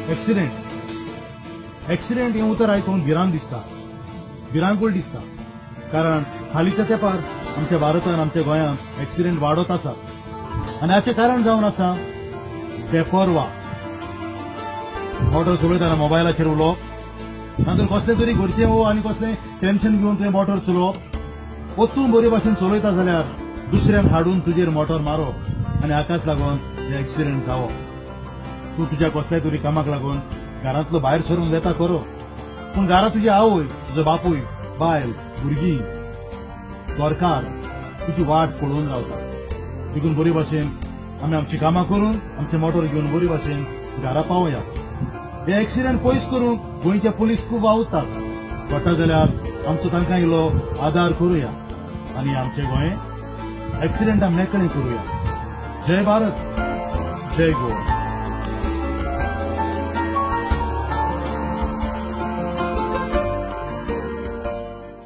Accident. Accident हें उतर आयकून भिरांत दिसता, भिरांकूळ दिसता, कारण हालींच्या तेंपार आमच्या भारतान, आमच्या गोंयांत एक्सिडेंट वाडत आसा आनी हाचें कारण जावन आसा बेपर्वा. मोटर चलयतना मोबायलाचेर उलोवप, नाजाल्यार कसलें तरी घरचें वो आनी कसलें टेन्शन घेवन तुवें मोटर चलोवप, वो तूं बरे भाशेन चलयता जाल्यार दुसऱ्यान हाडून तुजेर मोटर मारप आनी हाकाच लागून हे एक्सिडेंट जावप. तूं तुज्या कसल्याय तरी कामाक लागून घरांतलो भायर सरून वेता खरो, पूण घरा तुजी आवय, तुजो बापूय, बायल, भुरगीं, घरकार तुजी वाट पळोवन रावता. देखून बरे भाशेन आमी आमची कामां करून आमचें मोटर घेवन बरे भाशेन घरा पावया. हे एक्सिडेंट पयस करूंक गोंयचे पुलीस खूब वावुरतात, पडटा जाल्यार आमचो तांकां इल्लो आदार करुया आनी आमचें गोंय एक्सिडेंटा मेकळें करुया. जय भारत, जय गोवा.